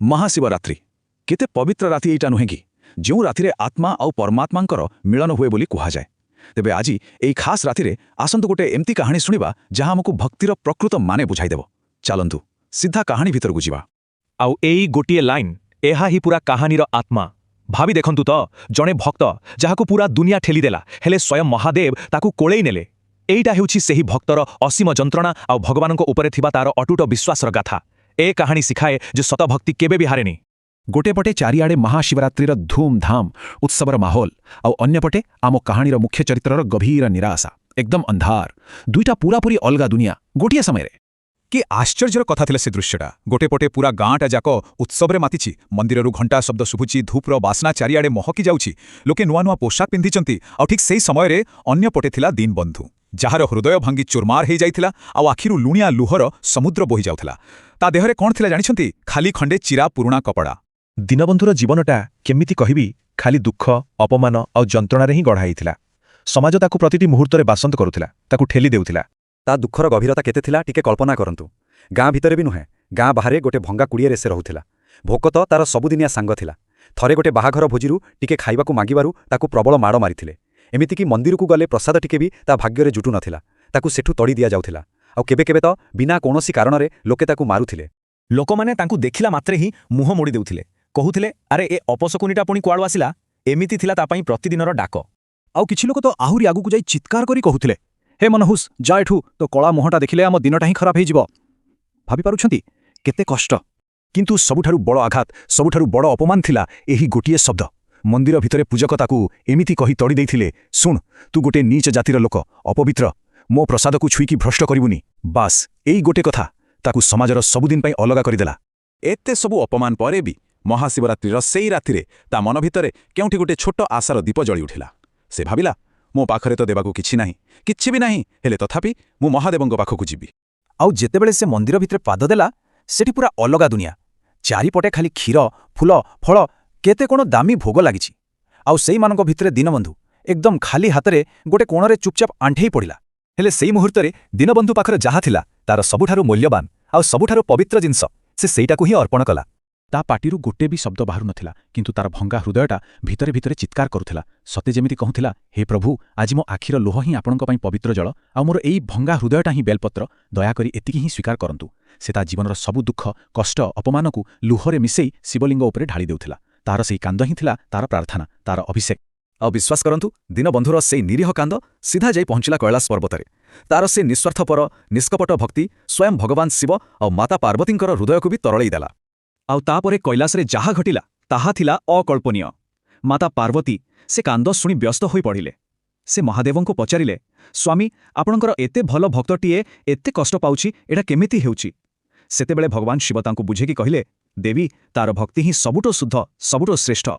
ମହାଶିବରାତ୍ରି କେତେ ପବିତ୍ର ରାତି ଏଇଟା ନୁହେଁ କି, ଯେଉଁ ରାତିରେ ଆତ୍ମା ଆଉ ପରମାତ୍ମାଙ୍କର ମିଳନ ହୁଏ ବୋଲି କୁହାଯାଏ। ତେବେ ଆଜି ଏଇ ଖାସ୍ ରାତିରେ ଆସନ୍ତୁ ଗୋଟେ ଏମିତି କାହାଣୀ ଶୁଣିବା, ଯାହା ଆମକୁ ଭକ୍ତିର ପ୍ରକୃତ ମାନେ ବୁଝାଇଦେବ। ଚାଲନ୍ତୁ, ସିଧା କାହାଣୀ ଭିତରକୁ ଯିବା। ଆଉ ଏଇ ଗୋଟିଏ ଲାଇନ୍, ଏହା ହିଁ ପୁରା କାହାଣୀର ଆତ୍ମା। ଭାବି ଦେଖନ୍ତୁ ତ, ଜଣେ ଭକ୍ତ ଯାହାକୁ ପୁରା ଦୁନିଆ ଠେଲିଦେଲା, ହେଲେ ସ୍ୱୟଂ ମହାଦେବ ତାକୁ କୋଳେଇ ନେଲେ। ଏଇଟା ହେଉଛି ସେହି ଭକ୍ତର ଅସୀମ ଯନ୍ତ୍ରଣା ଆଉ ଭଗବାନଙ୍କ ଉପରେ ଥିବା ତାର ଅଟୁଟ ବିଶ୍ୱାସର ଗାଥା। ଏ କାହାଣୀ ଶିଖାଏ ଯେ ସତଭକ୍ତି କେବେ ବି ହାରେନି। ଗୋଟେ ପଟେ ଚାରିଆଡ଼େ ମହାଶିବରାତ୍ରିର ଧୁମଧାମ ଉତ୍ସବର ମାହୋଲ, ଆଉ ଅନ୍ୟପଟେ ଆମ କାହାଣୀର ମୁଖ୍ୟ ଚରିତ୍ରର ଗଭୀର ନିରାଶା, ଏକଦମ ଅନ୍ଧାର। ଦୁଇଟା ପୁରାପୁରି ଅଲଗା ଦୁନିଆ ଗୋଟିଏ ସମୟରେ। କି ଆଶ୍ଚର୍ଯ୍ୟର କଥା ଥିଲା ସେ ଦୃଶ୍ୟଟା! ଗୋଟେ ପଟେ ପୁରା ଗାଁଟା ଯାକ ଉତ୍ସବରେ ମାତିଛି। ମନ୍ଦିରରୁ ଘଣ୍ଟା ଶବ୍ଦ ଶୁଭୁଛି, ଧୂପର ବାସ୍ନା ଚାରିଆଡ଼େ ମହକି ଯାଉଛି, ଲୋକେ ନୂଆ ନୂଆ ପୋଷାକ ପିନ୍ଧିଛନ୍ତି। ଆଉ ଠିକ୍ ସେଇ ସମୟରେ ଅନ୍ୟପଟେ ଥିଲା ଦୀନବନ୍ଧୁ, ଯାହାର ହୃଦୟ ଭାଙ୍ଗି ଚୁରମାର ହେଇଯାଇଥିଲା ଆଉ ଆଖିରୁ ଲୁଣିଆ ଲୁହର ସମୁଦ୍ର ବୋହି ଯାଉଥିଲା। ତା ଦେହରେ କ'ଣ ଥିଲା ଜାଣିଛନ୍ତି? ଖାଲି ଖଣ୍ଡେ ଚିରା ପୁରୁଣା କପଡ଼ା। ଦୀନବନ୍ଧୁର ଜୀବନଟା କେମିତି କହିବି, ଖାଲି ଦୁଃଖ, ଅପମାନ ଆଉ ଯନ୍ତ୍ରଣାରେ ହିଁ ଗଢ଼ା ହେଇଥିଲା। ସମାଜ ତାକୁ ପ୍ରତିଟି ମୁହୂର୍ତ୍ତରେ ବାସନ୍ଦ କରୁଥିଲା, ତାକୁ ଠେଲି ଦେଉଥିଲା। ତା ଦୁଃଖର ଗଭୀରତା କେତେ ଥିଲା, ଟିକେ କଳ୍ପନା କରନ୍ତୁ। ଗାଁ ଭିତରେ ବି ନୁହେଁ, ଗାଁ ବାହାରେ ଗୋଟେ ଭଙ୍ଗା କୁଡ଼ିଆରେ ସେ ରହୁଥିଲା। ଭୋକ ତ ତାର ସବୁଦିନିଆ ସାଙ୍ଗ ଥିଲା। ଥରେ ଗୋଟେ ବାହାଘର ଭୋଜିରୁ ଟିକେ ଖାଇବାକୁ ମାଗିବାରୁ ତାକୁ ପ୍ରବଳ ମାଡ଼ ମାରିଥିଲେ। ଏମିତିକି ମନ୍ଦିରକୁ ଗଲେ ପ୍ରସାଦ ଟିକେ ବି ତା ଭାଗ୍ୟରେ ଜୁଟୁ ନଥିଲା, ତାକୁ ସେଠୁ ତଡ଼ି ଦିଆଯାଉଥିଲା। ଆଉ କେବେ କେବେ ତ ବିନା କୌଣସି କାରଣରେ ଲୋକେ ତାକୁ ମାରୁଥିଲେ। ଲୋକମାନେ ତାଙ୍କୁ ଦେଖିଲା ମାତ୍ରେ ହିଁ ମୁହଁ ମୋଡ଼ି ଦେଉଥିଲେ। କହୁଥିଲେ, "ଆରେ, ଏ ଅପଶକୁନିଟା ପୁଣି କୁଆଡ଼ୁ ଆସିଲା?" ଏମିତି ଥିଲା ତା ପାଇଁ ପ୍ରତିଦିନର ଡାକ। ଆଉ କିଛି ଲୋକ ତ ଆହୁରି ଆଗକୁ ଯାଇ ଚିତ୍କାର କରି କହୁଥିଲେ, "ହେ ମନହୁସ, ଯା ଏଠୁ, ତୋ କଳା ମୁହଁଟା ଦେଖିଲେ ଆମ ଦିନଟା ହିଁ ଖରାପ ହେଇଯିବ।" ଭାବିପାରୁଛନ୍ତି କେତେ କଷ୍ଟ? କିନ୍ତୁ ସବୁଠାରୁ ବଡ଼ ଆଘାତ, ସବୁଠାରୁ ବଡ଼ ଅପମାନ ଥିଲା ଏହି ଗୋଟିଏ ଶବ୍ଦ। ମନ୍ଦିର ଭିତରେ ପୂଜକ ତାକୁ ଏମିତି କହି ତଡ଼ି ଦେଇଥିଲେ, "ଶୁଣ, ତୁ ଗୋଟେ ନୀଚ ଜାତିର ଲୋକ, ଅପବିତ୍ର, ମୋ ପ୍ରସାଦକୁ ଛୁଇଁକି ଭ୍ରଷ୍ଟ କରିବୁନି।" ବାସ୍, ଏଇ ଗୋଟେ କଥା ତାକୁ ସମାଜର ସବୁଦିନ ପାଇଁ ଅଲଗା କରିଦେଲା। ଏତେ ସବୁ ଅପମାନ ପରେ ବି ମହାଶିବରାତ୍ରିର ସେଇ ରାତିରେ ତା ମନ ଭିତରେ କେଉଁଠି ଗୋଟେ ଛୋଟ ଆଶାର ଦୀପ ଜଳି ଉଠିଲା। ସେ ଭାବିଲା, ମୋ ପାଖରେ ତ ଦେବାକୁ କିଛି ନାହିଁ, କିଛି ବି ନାହିଁ, ହେଲେ ତଥାପି ମୁଁ ମହାଦେବଙ୍କ ପାଖକୁ ଯିବି। ଆଉ ଯେତେବେଳେ ସେ ମନ୍ଦିର ଭିତରେ ପାଦ ଦେଲା, ସେଠି ପୁରା ଅଲଗା ଦୁନିଆ। ଚାରିପଟେ ଖାଲି କ୍ଷୀର, ଫୁଲ, ଫଳ, କେତେ କ'ଣ ଦାମୀ ଭୋଗ ଲାଗିଛି। ଆଉ ସେଇମାନଙ୍କ ଭିତରେ ଦୀନବନ୍ଧୁ ଏକଦମ ଖାଲି ହାତରେ ଗୋଟେ କୋଣରେ ଚୁପଚାପ ଆଣ୍ଠେଇ ପଡ଼ିଲା। ହେଲେ ସେଇ ମୁହୂର୍ତ୍ତରେ ଦୀନବନ୍ଧୁ ପାଖରେ ଯାହା ଥିଲା, ତାର ସବୁଠାରୁ ମୂଲ୍ୟବାନ ଆଉ ସବୁଠାରୁ ପବିତ୍ର ଜିନିଷ, ସେ ସେଇଟାକୁ ହିଁ ଅର୍ପଣ କଲା। ତା ପାଟିରୁ ଗୋଟେ ବି ଶବ୍ଦ ବାହାରୁ ନଥିଲା, କିନ୍ତୁ ତାର ଭଙ୍ଗା ହୃଦୟଟା ଭିତରେ ଭିତରେ ଚିତ୍କାର କରୁଥିଲା। ସତେ ଯେମିତି କହୁଥିଲା, "ହେ ପ୍ରଭୁ, ଆଜି ମୋ ଆଖିର ଲୁହ ହିଁ ଆପଣଙ୍କ ପାଇଁ ପବିତ୍ର ଜଳ, ଆଉ ମୋର ଏଇ ଭଙ୍ଗା ହୃଦୟଟା ହିଁ ବେଲପତ୍ର। ଦୟାକରି ଏତିକି ହିଁ ସ୍ୱୀକାର କରନ୍ତୁ।" ସେ ତା ଜୀବନର ସବୁ ଦୁଃଖ, କଷ୍ଟ, ଅପମାନକୁ ଲୁହରେ ମିଶେଇ ଶିବଲିଙ୍ଗ ଉପରେ ଢାଳି ଦେଉଥିଲା। ତାର ସେଇ କାନ୍ଦ ହିଁ ଥିଲା ତାର ପ୍ରାର୍ଥନା, ତାର ଅଭିଷେକ। ଆଉ ବିଶ୍ୱାସ କରନ୍ତୁ, ଦୀନବନ୍ଧୁର ସେଇ ନିରୀହ କାନ୍ଦ ସିଧା ଯାଇ ପହଞ୍ଚିଲା କୈଳାସ ପର୍ବତରେ। ତାର ସେ ନିସ୍ୱାର୍ଥପର, ନିଷ୍କପଟ ଭକ୍ତି ସ୍ୱୟଂ ଭଗବାନ ଶିବ ଆଉ ମାତା ପାର୍ବତୀଙ୍କର ହୃଦୟକୁ ବି ତରଳେଇ ଦେଲା। ଆଉ ତାପରେ କୈଳାସରେ ଯାହା ଘଟିଲା, ତାହା ଥିଲା ଅକଳ୍ପନୀୟ। ମାତା ପାର୍ବତୀ ସେ କାନ୍ଦ ଶୁଣି ବ୍ୟସ୍ତ ହୋଇପଡ଼ିଲେ। ସେ ମହାଦେବଙ୍କୁ ପଚାରିଲେ, "ସ୍ୱାମୀ, ଆପଣଙ୍କର ଏତେ ଭଲ ଭକ୍ତଟିଏ ଏତେ କଷ୍ଟ ପାଉଛି, ଏଇଟା କେମିତି ହେଉଛି?" ସେତେବେଳେ ଭଗବାନ ଶିବ ତାଙ୍କୁ ବୁଝେଇକି କହିଲେ, "ଦେବୀ, ତାର ଭକ୍ତି ହିଁ ସବୁଠୁ ଶୁଦ୍ଧ, ସବୁଠୁ ଶ୍ରେଷ୍ଠ।"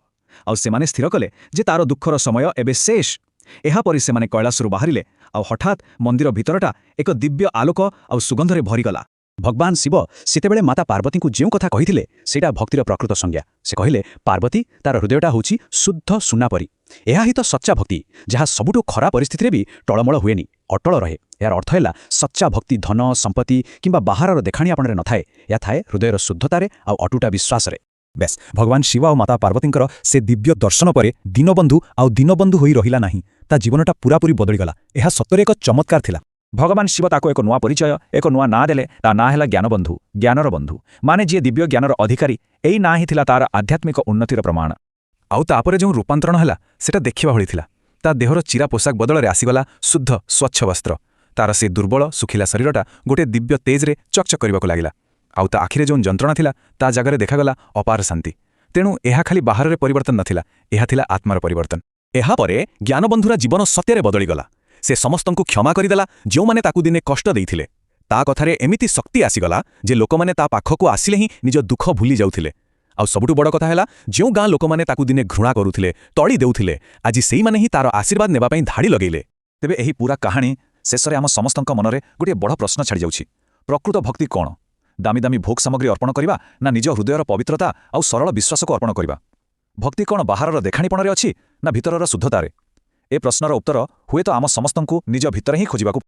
ଆଉ ସେମାନେ ସ୍ଥିର କଲେ ଯେ ତାର ଦୁଃଖର ସମୟ ଏବେ ଶେଷ। ଏହାପରେ ସେମାନେ କୈଳାସରୁ ବାହାରିଲେ ଆଉ ହଠାତ୍ ମନ୍ଦିର ଭିତରଟା ଏକ ଦିବ୍ୟ ଆଲୋକ ଆଉ ସୁଗନ୍ଧରେ ଭରିଗଲା। ଭଗବାନ ଶିବ ସେତେବେଳେ ମାତା ପାର୍ବତୀଙ୍କୁ ଯେଉଁ କଥା କହିଥିଲେ, ସେଇଟା ଭକ୍ତିର ପ୍ରକୃତ ସଂଜ୍ଞା। ସେ କହିଲେ, "ପାର୍ବତୀ, ତାର ହୃଦୟଟା ହେଉଛି ଶୁଦ୍ଧ ସୁନା ପରି। ଏହା ହିଁ ତ ସଚ୍ଚା ଭକ୍ତି, ଯାହା ସବୁଠୁ ଖରାପ ପରିସ୍ଥିତିରେ ବି ଟଳମଳ ହୁଏନି, ଅଟଳ ରହେ।" ଏହାର ଅର୍ଥ ହେଲା, ସଚ୍ଚା ଭକ୍ତି ଧନ, ସମ୍ପତ୍ତି କିମ୍ବା ବାହାରର ଦେଖାଣିଆପଣରେ ନଥାଏ। ଏହା ଥାଏ ହୃଦୟର ଶୁଦ୍ଧତାରେ ଆଉ ଅଟୁଟ ବିଶ୍ୱାସରେ। ବେସ୍, ଭଗବାନ ଶିବ ଆଉ ମାତା ପାର୍ବତୀଙ୍କର ସେ ଦିବ୍ୟ ଦର୍ଶନ ପରେ ଦୀନବନ୍ଧୁ ଆଉ ଦୀନବନ୍ଧୁ ହୋଇ ରହିଲା ନାହିଁ। ତା ଜୀବନଟା ପୁରାପୁରି ବଦଳିଗଲା। ଏହା ସତରେ ଏକ ଚମତ୍କାର ଥିଲା। ଭଗବାନ ଶିବ ତାକୁ ଏକ ନୂଆ ପରିଚୟ, ଏକ ନୂଆ ନାଁ ଦେଲେ। ତା ନାଁ ହେଲା ଜ୍ଞାନବନ୍ଧୁ, ଜ୍ଞାନର ବନ୍ଧୁ, ମାନେ ଯିଏ ଦିବ୍ୟ ଜ୍ଞାନର ଅଧିକାରୀ। ଏଇ ନାଁ ହିଁ ଥିଲା ତାର ଆଧ୍ୟାତ୍ମିକ ଉନ୍ନତିର ପ୍ରମାଣ। ଆଉ ତାପରେ ଯେଉଁ ରୂପାନ୍ତରଣ ହେଲା, ସେଟା ଦେଖିବା ଭଳି ଥିଲା। ତା ଦେହର ଚିରା ପୋଷାକ ବଦଳରେ ଆସିଗଲା ଶୁଦ୍ଧ, ସ୍ୱଚ୍ଛ ବସ୍ତ୍ର। ତାର ସେ ଦୁର୍ବଳ, ଶୁଖିଲା ଶରୀରଟା ଗୋଟିଏ ଦିବ୍ୟ ତେଜରେ ଚକଚକ କରିବାକୁ ଲାଗିଲା। ଆଉ ତା ଆଖିରେ ଯେଉଁ ଯନ୍ତ୍ରଣା ଥିଲା, ତା ଜାଗାରେ ଦେଖାଗଲା ଅପାର ଶାନ୍ତି। ତେଣୁ ଏହା ଖାଲି ବାହାରରେ ପରିବର୍ତ୍ତନ ନଥିଲା, ଏହା ଥିଲା ଆତ୍ମାର ପରିବର୍ତ୍ତନ। ଏହାପରେ ଜ୍ଞାନବନ୍ଧୁର ଜୀବନ ସତ୍ୟରେ ବଦଳିଗଲା। ସେ ସମସ୍ତଙ୍କୁ କ୍ଷମା କରିଦେଲା, ଯେଉଁମାନେ ତାକୁ ଦିନେ କଷ୍ଟ ଦେଇଥିଲେ। ତା କଥାରେ ଏମିତି ଶକ୍ତି ଆସିଗଲା ଯେ ଲୋକମାନେ ତା ପାଖକୁ ଆସିଲେ ହିଁ ନିଜ ଦୁଃଖ ଭୁଲି ଯାଉଥିଲେ। ଆଉ ସବୁଠୁ ବଡ଼ କଥା ହେଲା, ଯେଉଁ ଗାଁ ଲୋକମାନେ ତାକୁ ଦିନେ ଘୃଣା କରୁଥିଲେ, ତଡ଼ି ଦେଉଥିଲେ, ଆଜି ସେଇମାନେ ହିଁ ତାର ଆଶୀର୍ବାଦ ନେବା ପାଇଁ ଧାଡ଼ି ଲଗେଇଲେ। ତେବେ ଏହି ପୁରା କାହାଣୀ ଶେଷରେ ଆମ ସମସ୍ତଙ୍କ ମନରେ ଗୋଟିଏ ବଡ଼ ପ୍ରଶ୍ନ ଛାଡ଼ିଯାଉଛି। ପ୍ରକୃତ ଭକ୍ତି କ'ଣ? ଦାମୀ ଦାମୀ ଭୋଗ ସାମଗ୍ରୀ ଅର୍ପଣ କରିବା, ନା ନିଜ ହୃଦୟର ପବିତ୍ରତା ଆଉ ସରଳ ବିଶ୍ୱାସକୁ ଅର୍ପଣ କରିବା? ଭକ୍ତି କ'ଣ ବାହାରର ଦେଖାଣିପଣରେ ଅଛି, ନା ଭିତରର ଶୁଦ୍ଧତାରେ? ଏ ପ୍ରଶ୍ନର ଉତ୍ତର ହୁଏତ ଆମ ସମସ୍ତଙ୍କୁ ନିଜ ଭିତରେ ହିଁ ଖୋଜିବାକୁ